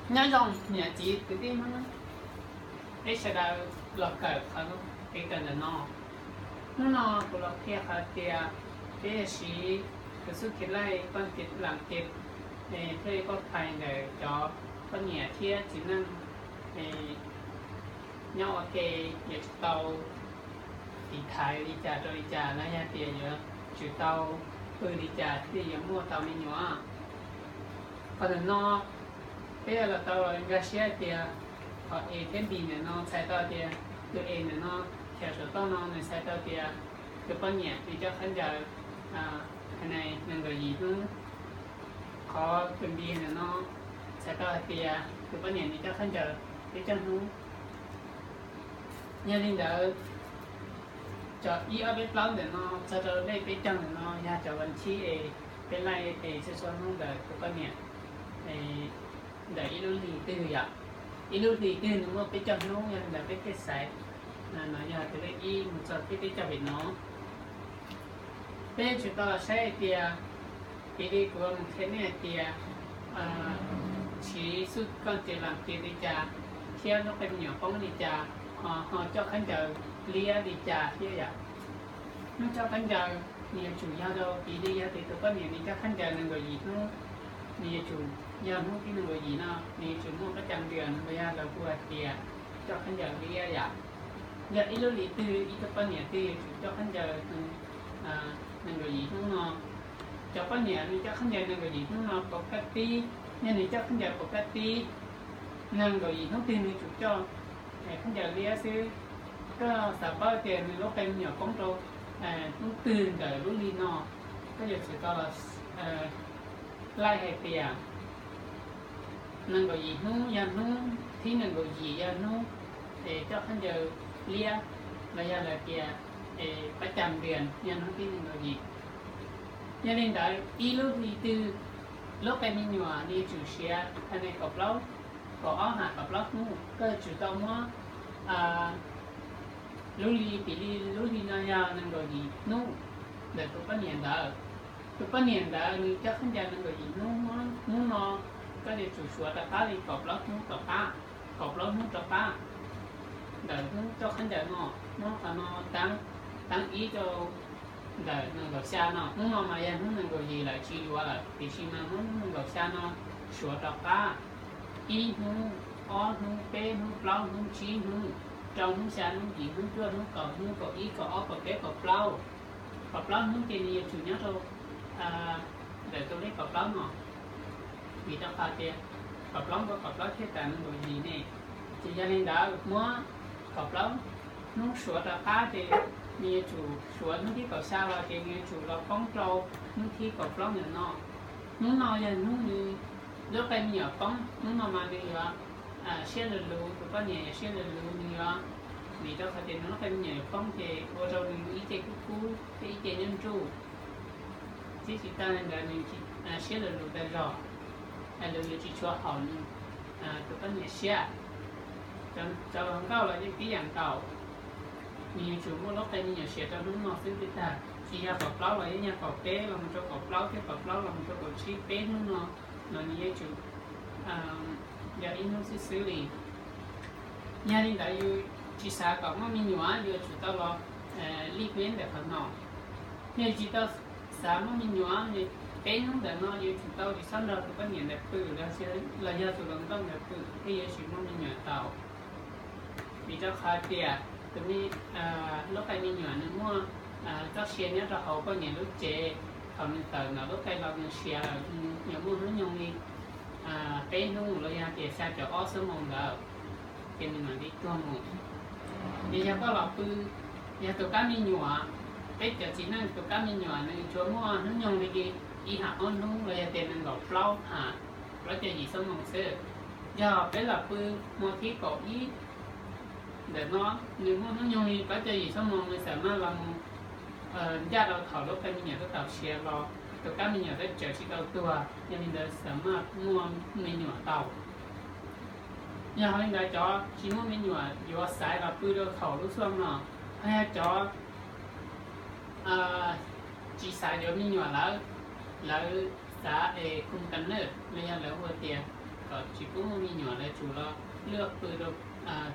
Nyob zoo niam txiv kwv tij Hmoob, peb sawv daws los kawm qhov kev kawm ntawm no. Hnub no kuv los qhia qhov tias peb yuav siv tus xub khiv laij poj lam kev thiaj li poj phais ntawm cov poj niam thiab txiv neej nyob ua ke, yuav tsum tau tiv thaiv li cas rau li cas los yog tias yuav tsum tau pw li cas thiaj li yuav muaj tau me nyuam. Qhov ntawm no peb los tau nkag siab tias qhov A thiab B ntawm no txhais tau tias tus A ntawm no chav saum toj no nws txhais tau tias tus poj niam nws coj khaub ncaws nees nkaum yim hnub. Qhov tus B ntawm no txhais tau hais tias tus poj niam nws coj khaub ncaws peb caug hnub. Yog li ntawd, cov ib ob peb plaub ntawm no txog rau lej peb caug ntawm no yog cov vas thib es peb laij es txhua txhua hnub ntawm tus poj niam ntawm ib lub hlis twg yom. Ib lub hlis twg nws muaj peb caug hnub, yog li ntawd peb thiaj xaiv no yog tus lej ib mus txog peb peb caug pem no. Peb yuav tsum tau los saib hais tias, piv li kuv mus qhia nej hais tias siv xub koj ces lam kiag li cas thiab lub qe me nyuam poob li cas ho coj khaub ncaws liab li cas thiab yom. Hnub coj khaub ncaws nws yuav tsum yog rau, piv li yog tias tus poj niam nws coj khaub ncaws nees nkaum yim hnub, nws yuav tsum yog hnub thib nees nkaum yim no nws yuav tsum muaj pab cam ntias los yog lawv hu hais tias coj khaub ncaws liab yom. Yog ib lub hlis twg ib tug poj niam twg yuav tsum coj khaub ncaws nees nkaum yim hnub no. Cov poj niam nws coj khaub ncaws nees nkaum yim hnub no pov kaj tib, yog nws coj khaub ncaws pov kaj tib nees nkaum yim hnub twg nws tsum coj khaub ncaws liab xwb. Koj xav paub tias nws lub qe me nyuam poob rau hnub twg ntawm lub hli no, koj yuav tsum tau los laij hais tias nees nkaum yim hnub yog hnub thib nees nkaum yim yog hnub es coj khaub ncaws liab los yog lawv tias pab cam ntias yog hnub thib nees nkaum yim. Yog li ntawd ib lub hli twg lub qe me nyuam nws yuav tsum siav hais tias kaum plaub, kaum ob ham kaum plaub hnub, koj yuav tsum tau muab lub hli, piv li lub hli no yog nees nkaum yim hnub ntawm tus poj niam ntawd. Tus poj niam ntawd nws coj khaub ncaws nees nkaum yim hnub, hnub no koj yuav tsum suav rov qab li kaum plaub hnub tom qab, kaum plaub hnub rov qab ntawm hnub coj khaub ncaws no. Muab qhov no taab ib rau ntawm nees nkaum xya no, hnub no mas yog hnub nees nkaum yim lawm tsis yuav lawm, tiam sis mas muab hnub nees nkaum xya no suav rov qab ib hnub, ob hnub, peb hnub, plaub hnub, tsib hnub, rau hnub, xya hnub, yim hnub, cuaj hnub, kaum hnub, kaum ib, kaum ob, kaum peb, kaum plaub. Kaum plaub hnub ces nws yuav tsum nyob rau ntawm tus lej kaum plaub no, vim rau qhov tias kaum plaub nkaus kaum plaub thiaj tawm nees nkaum yim ne. Ces yog li ntawd muab kaum plaub hnub suav rov qab ces nws yuav tsum suav hnub thib kaum xya los ces nws yuav tsum los poob rau hnub thib kaum plaub ntawm no. Hnub no yog hnub nws lub qe me nyuam poob, hnub no mas nws yuav siab luv luv, tus poj niam yuav siab luv luv, nws yuav, vim rau qhov tias nws lub qe me nyuam yuav poob ces ua rau nws ib ce kub kub thiab ib ce nyob nruj. Txij tsis tag li ntawd nws siab luv luv tas zog, luv yuav tsis tshua haum nws, tus poj niam siab. Cov hluas nkauj los yeej tib yam nkaus, nws yuav tsum muaj lub qe me nyuam siav rau hnub no xwb twb tag, tsis yog kaum plaub los yeej yog kaum peb los mus rau kaum plaub thiab kaum plaub los mus rau kaum tsib, peb hnub no los nws yeej tsum yog ib hnub xwb xwb li. Yog li ntawd yus tsis xav kom muaj me nyuam yuav tsum tau los lij peb ntawm qhov no. Yog tsis tau xav muaj me nyuam, peb hnub ntawm no yuav tsum tau tsis txhob nrog tus poj niam ntawd pw los yog tus hluas nkauj ntawd pw thiaj yuav tsis muaj me nyuam tau. Vim rau qhov tias tus me, lub qe me nyuam nws muaj txoj sia nyob rau hauv poj niam lub cev, thaum nws tawm ntawm lub qe los nws siav lawm, nws yuav muaj hnub nyoog li peb hnub los yog tias xya caum ob xuab moos ntawd, ces nws mam li tuag mus. Ces yog koj los pw, yog tus kab me nyuam, peb cov txiv neej tus kab me nyuam nws tsuas muaj hnub nyoog li ib ham ob hnub los yog tias nees nkaum plaub ham plaub caug yim xuab moos xwb. Yog peb los pw hmo thib kaum ib ntawm no, nws muaj hnub nyoog li plaub caug yim xuab moos, nws xam maj los mus ncaj rau thaum lub qe me nyuam twb tau siav los tus kab me nyuam twb tseem tsis tau tuag, yog li ntawd xam maj muaj me nyuam tau. Yog li ntawd cov tsis muaj me nyuam yuav xaiv los pw rau thaum lub xuaj no, ho yog cov tsis xav yuav me nyuam lawm, lawv xav es khum kam naj los yog lawv hu tias kom tsis pub muaj me nyuam, lawv tsum los luaj pw rau,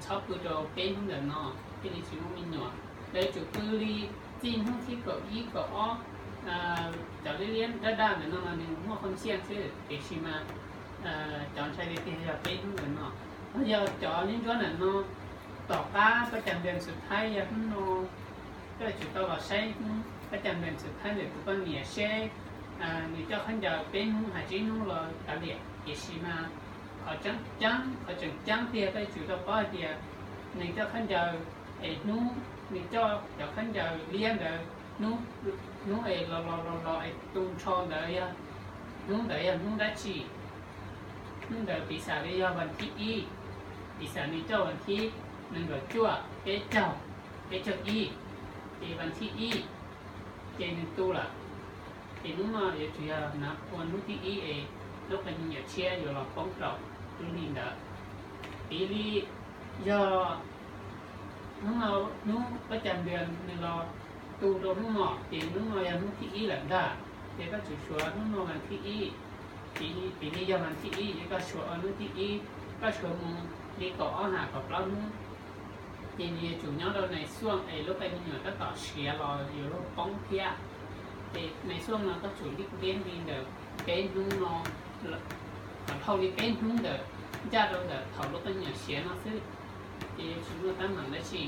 txhob pw rau peb hnub ntawm no thiaj li tsis muaj me nyuam. Lawv tsum pw li txij hnub thib kaum ib kaum ob, cov liab liab daj daj ntawm no mas nws muaj qhov xiaj xwb, tiam sis mas cov ntshai tiag tiag yog peb hnub ntawm no. Yog cov liab ntsuab ntawm no tom qab pab cas npes xus thaib yog hnub no, koj tsum tau los saib hnub pab cas npes xus thaib ntawm tus poj niam seb nws coj khaub ncaws peb hnub hais tsib hnub los kav liam, tiam sis mas qhov tseem ceeb, qhov tseem ceeb tiag koj tsum tau paub hais tias nws coj khaub ncaws es hnub nws coj cov khaub ncaws liab ntawd, hnub es los los los los es tu nrho ntawd yog, hnub ntawd yog hnub dab tsi? Hnub ntawd piv xam li yog vas thib ib, piv xam nws coj vas thib nees nkaum cuaj, peb caug, peb caug ib, ces vas thib ib ces nws tu lawm. Ces hnub no yuav tsum yog ua hnub thib ib es lub qe me nyuam tshiab yuav los poob rau lub hli ntawd. Piv li yog hnub no, hnub pab cas npes nws los tu rau hnub no, ces hnub no yog hnub thib ib lawm ntag. Ces koj tsum suav hnub no vas thib ib. Piv li yog vas thib ib ces koj suav ua hnub thib ib, koj suav mus li kaum ob ham kaum plaub hnub, ces nws yuav tsum nyob rau nais xuaj es lub qe me nyuam tab tom siav los yuav luag poob thiab. Ces nais xuaj no koj tsum li tiab li ntawm peb hnub no, kom dhau li peb hnub ntawm ncaj rau ntawm thaum lub qe me nyuam siav no xwb, ces yuav tsis muaj teeb meem dab tsi.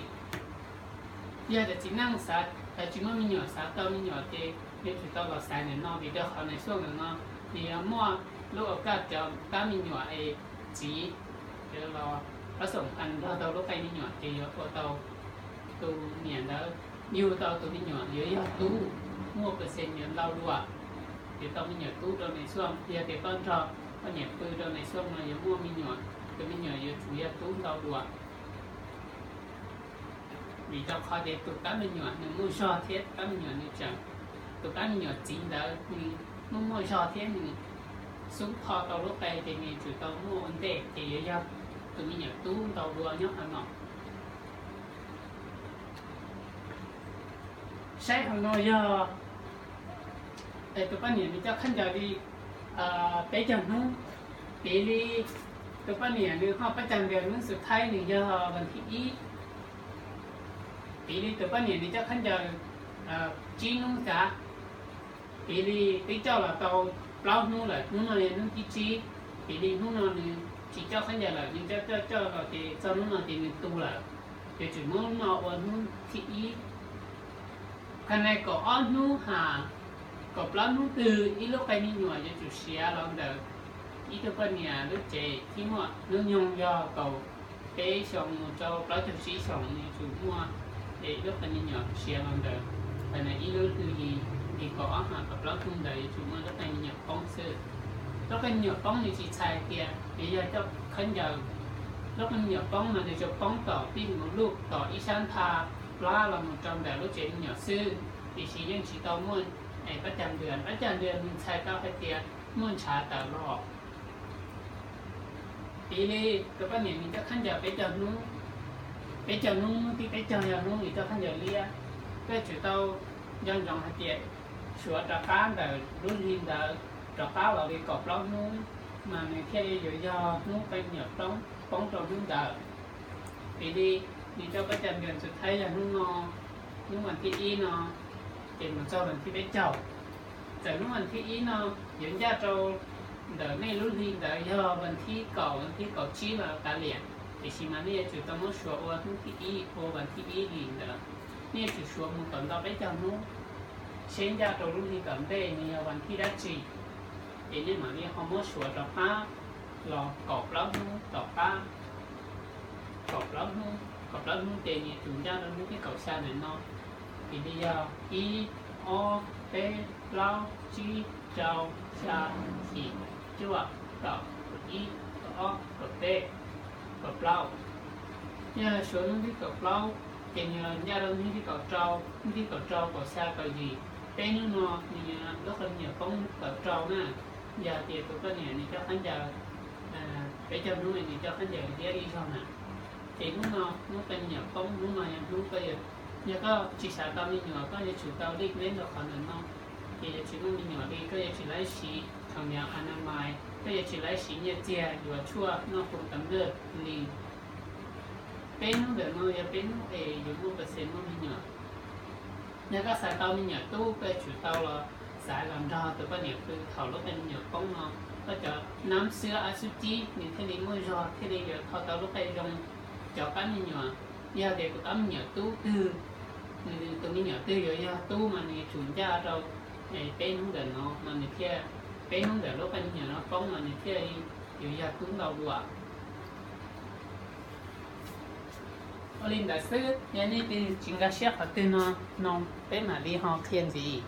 Yog tias txiv neej xav, tsis muaj me nyuam xav tau me nyuam ces yuav tsum tau los xaiv ntawm no, vim rau qhov nais xuaj ntawm no nws yuav muaj lub au kaj cov kab me nyuam es txiv los pab xoom pha nrog tau lub qe me nyuam ces yuav ua tau tus niam ntawd yug tau tus me nyuam yuav yog tub, muaj pes xees yuav ntau dua, yuav tau me nyuam tub rau nais xuaj. Yog tias koj nrog koj niam pw rau nais xuaj no yuav muaj me nyuam, tus me nyuam yuav tsum yog tub ntau dua. Vim rau qhov tias tus kab me nyuam nws muaj zog thiab tus kab me nyuam nws tseem, tus kab me nyuam txiv ntawd nws muaj muaj zog thiab nws xub tho tau lub qe ces nws tsum tau muaj ua ntej ces yuav yog tus me nyuam tub ntau dua nyob qhov no. Saib hauv no yog tus poj niam nws coj khaub ncaws li peb caug hnub. Piv li tus poj niam nws ho pab cag npias hnub xus thaib nws yog vas thib ib. Piv li tus poj niam nws coj khaub ncaws tsib hnub xav, piv li twb coj los tau plaub hnub lawm, hnub no yog hnub thib tsib, piv li hnub no nws tsis coj khaub ncaws lawm, nws coj coj coj los ces txog hnub no ces nws tu lawm, ces tseem muab hnub no ua hnub thib ib. Qhov no kaum ob hnub ha, kaum plaub hnub twg ib lub qe me nyuam yuav tsum siav los ntawm ib tug poj niam lub cev thiab muaj hnub nyoog yog kaum peb xyoos mus rau plaub caug tsib xyoos yuav tsum muaj, ces ib lub qe me nyuam siav los ntawm qhov no ib lub hli li kaum ob ha kaum plaub hnub ntawd yuav tsum muaj lub qe me nyuam poob xwb. Lub qe me nyuam poob nws tsis txhais tias nws yog coj khaub ncaws. Lub qe me nyuam poob mas nws tsuas poob tom pij mus luj tom ib sab nthab plab los mus rau ntawm lub tsev me nyuam xwb, tiam sis yeej tsis tau muaj pab cag npias. Pab cag npias nws txhais tau hais tias muaj ntshav tawm los. Piv li tus poj niam nws coj khaub ncaws peb caug hnub, peb caug hnub, hnub thib peb caug yog hnub nws coj khaub ncaws liab. Koj tsum tau nco ntsoov hais tias suav rov qab ntawm lub hli ntawd rov qab los li kaum plaub hnub mas nws thiaj li yuav yog hnub qe me nyuam poob rau hnub ntawd. Piv li nws coj pab cag npias xus thaib yog hnub no, hnub vas thib ib no, ces mus txog vas thib peb caug. Txawm hnub vas thib ib no yuav ncaj rau ntawm nej lub hli ntawd yog vas thib kaum, vas thib kaum tsib los kav liam, tiam sis mas nej yuav tsum tau muab suav ua hnub thib ib, ua vas thib ib li ntawd. Nej yuav tsum suav mus kom ntau peb caug hnub, seb ncaj rau lub hli tom ntej nws yog vas thib dab tsi, ces nej mam li ho muab suav rov qab los kaum plaub hnub tom qab. Kaum plaub hnub, kaum plaub hnub ces nws yuav tsum ncaj rau hnub thib kaum xya ntawm no. Piv li yog ib, ob, peb, plaub, tsib, rau, xya, yim, cuaj, kaum, kaum ib, kaum ob, kaum peb, kaum plaub. Yog suav hnub thib kaum plaub ces nws ncaj rau hnub thib kaum rau, hnub thib kaum rau, kaum xya, kaum yim, peb hnub no nws lub qe me nyuam poob kaum rau na. Yog tias tus poj niam nws coj khaub ncaws peb caug hnub nws coj khaub ncaws liab ib zaug na, ces hnub no hnub qe me nyuam poob, hnub no yog hnub koj, yog koj tsis xav tau me nyuam koj yuav tsum tau lij leb rau qhov ntawm no, ces yuav tsis muaj me nyuam li, koj yuav tsum laib siv thaum niam a na mais Koj yuav tsis laib siv nyiaj txiag yuav tshuaj noj hu tam laj li. Peb hnub ntawm no yog peb hnub es yuav muaj pes xees muaj me nyuam. Yog koj xav tau me nyuam tub, koj yuav tsum tau los xaiv los nrog tus poj niam pw thaum lub qe me nyuam poob no, koj cov nab xwb ab xub cib nws thiaj li muaj zog, thiaj li yuav kho tau lub qe zoo. Cov qab me nyuam, yog tias tus qab me nyuam tub twg, nws tus me nyuam twg yuav yog tub mas nws yuav tsum ncaj rau peb hnub ntawm no mas nws thiaj, peb hnub ntawm lub qe me nyuam no poob mas nws thiaj yuav yog tub ntau dua. Ua li ntawd xwb, yog nej tsis nkag siab qhov twg no, no peb mam li ho qhia ntxiv.